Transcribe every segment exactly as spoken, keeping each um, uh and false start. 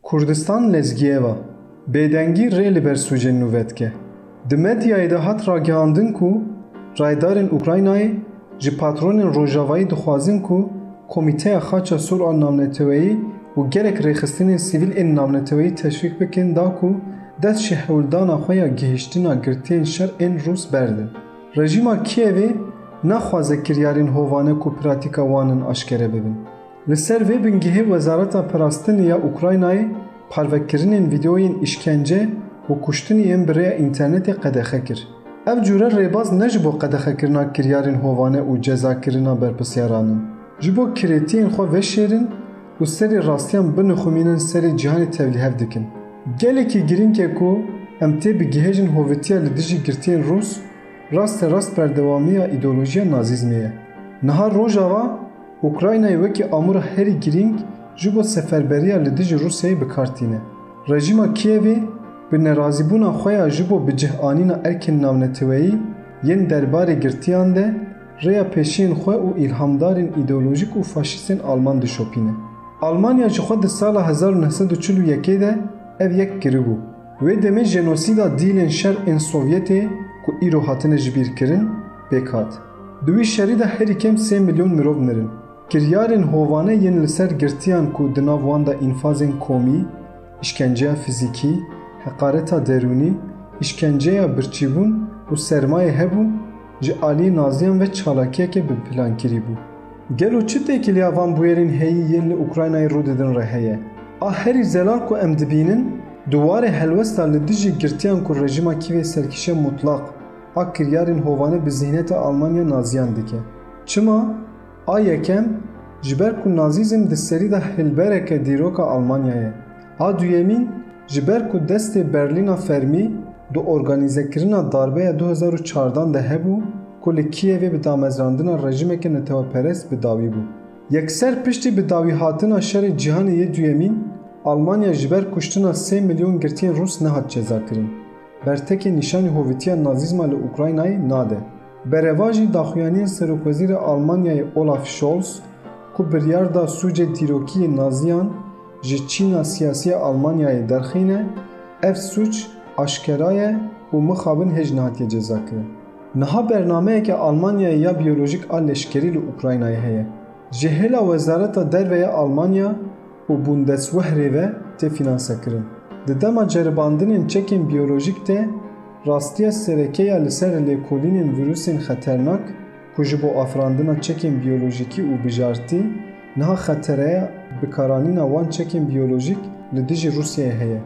Kurdistan lezgiyeva bêdengî rê li ber sûcên nû vedike. Di medyayê de hat ragihandin ku rayedarên Ukraynayê ji patronên Rojavayî dixwazin ku Komîteya Xaça Sor a Navneteweyî û gelek rêxistinên sivîl ên navneteweyî teşwîq bikin da ku dest ji hewldana xwe ya gihiştina girtiyên şer ên Rûs berdin. Rejîma Kîevê naxwaze kiryarên hovane ku pratîka wan in aşkere bibin. Li ser vê bingehê Wezareta Parastinê ya Ukraynayê parvekirinên vîdeoyên îşkence û kuştinê yên bi rêya înternetê qedexe kir. Ev cûre rêbaz ne ji bo qedexekirina kiryarên hovane û cezakirina berpirsyarane, ji bo kirêtiyên xwe veşêrin û serê rastiyan binixumînin serê cîhanê tevlîhev dikin. Gelekî girîng e ku em tê bigihêjin hovitiya li dijî girtiyên Rûs rasterast berdewamiya îdeolojiya nazîzmê ye. Niha Rojava Ukraynayê wekî amûra herî girîng ji bo seferberiya li dijî Rûsyayê bi kar tîne. Rejîma Kîevê bi nerazîbûna xwe ya ji bo bi cih anîna erkên navneteweyî yên derbarê girtiyan de rêya pêşiyên xwe û îlhamdarên îdeolojîk û faşîstên Alman dişopîne. Almanya jixwe di sala hezar û neh sed û çil û yekê de ev yek kiribû. Wê demê jenosîda dîlên şer ên Sovyetê ku îro hatine jibîrkirin, pêk hat. Di wî şerî de herî kêm sê milyon mirov mirin. Kiryarên hovane yên li ser girtiyan ku di nav wan de înfazên komî, îşkenceya fizîkî, heqareta derûnî, îşkenceya birçîbûn û sermayê hebû, ji aliyê naziyan ve çalakiyeke bi plan kirî bû. Gelo çi têkiliya van bûyerên heyî yên li Ukraynayê rû didin re heye? A herî zelal ku em dibînin, di warê helwesta li dijî girtiyan ku rejîma Kîvê serkişe mutlaq a kiryarên hovane bi zîhneta Almanya naziyan dike. Çima? A yekem, ji ber ku nazîzm di serî de hilbereke dîroka Almanya ye. A duyemîn, ji ber ku destê Berlîna fermî di organîzekirina darbeya du hezar û çardan de hebû ku li Kîevê bi damezrandina rejîmeke neteweperest bi dawî bû. Yekser piştî bi dawîhatina şerê cîhanê yê duyemîn, Almanya ji ber kuştina sê milyon girtiyên Rûs nehat cezakirin. Bertekê nîşanî hovitiya nazîzma li Ukraynayê nade. Berevajî daxuyaniyên Serokwezîrê Almanyayê Olaf Scholz, ku biryar da sûcê dîrokî yê naziyan ji çîna siyasî ya Almanyayê derxîne, ev sûc aşkera ye û mixabin hêj nehatiye cezakirin. Niha bernameyeke Almanyayê ya biyolojîk a leşkerî li Ukraynayê heye. Ji hêla Wezareta Derve ya Almanya û Bundeswehrê ve tê fînansekirin. Di dema ceribandinên çekên biyolojîk de rastiya sereke ya li ser lêkolînên vîrusên xeternak ku ji bo afirandina çekên biyolojîkî û bijartî, niha xetereya bikaranîna wan çekên biyolojîk li dijî Rûsyayê heye.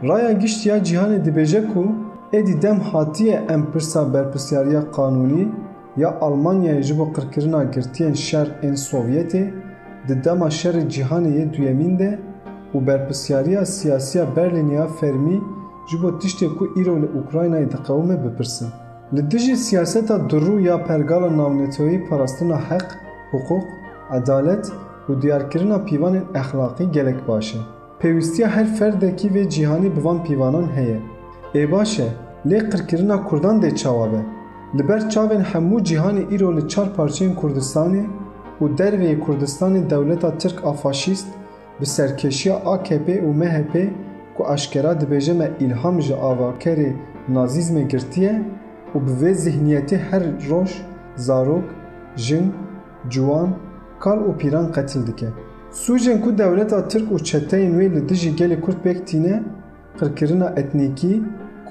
Raya giştî ya cîhanê dibêje ku êdî dem hatiye em pirsa berpirsyariya qanûnî ya Almanyayê ji bo qirkirina girtiyên şer ên Sovyetê di dema şerê cîhanê yê duyemîn de û berpirsyariya siyasî ya Berlînê ya fermî ji bo tiştê ku îro li Ukraynayê diqewime bipirsin. Li dijî siyaseta durû ya pergala navneteweyî parastina heq, hiqûq, edalet û diyarkirina pîvanên exlaqî gelek baş e. Pêwîstiya her ferdekî vê cîhanî bi van pîvanan heye. Ê baş e, lê qirkirina kurdan dê çawa be? Li ber çavên hemû cîhanê îro li çar parçeyên Kurdistanê û derveyî Kurdistanê dewleta Tirk a faşîst bi serkêşiya A K P û M H P ku aşkera dibêje me îlham ji avakerê nazîzmê girtiye û bi vê zihniyetê her roj zarok, jin, ciwan, kal û pîran qetil dike. Sûcên ku dewleta Tirk û çeteyên wê li dijî gelê Kurd pêk tîne, qirkirina etnîkî,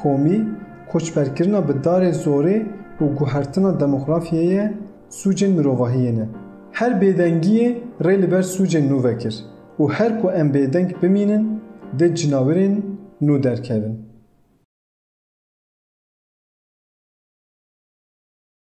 komî, koçberkirina bi darê zorê û guhertina demografiyê ye, sûcên mirovahiyê ne. Her bêdengiyê rê li ber sûcên nû vekir û her ku em bêdeng bimînin, dê cinawirên nû derkevin.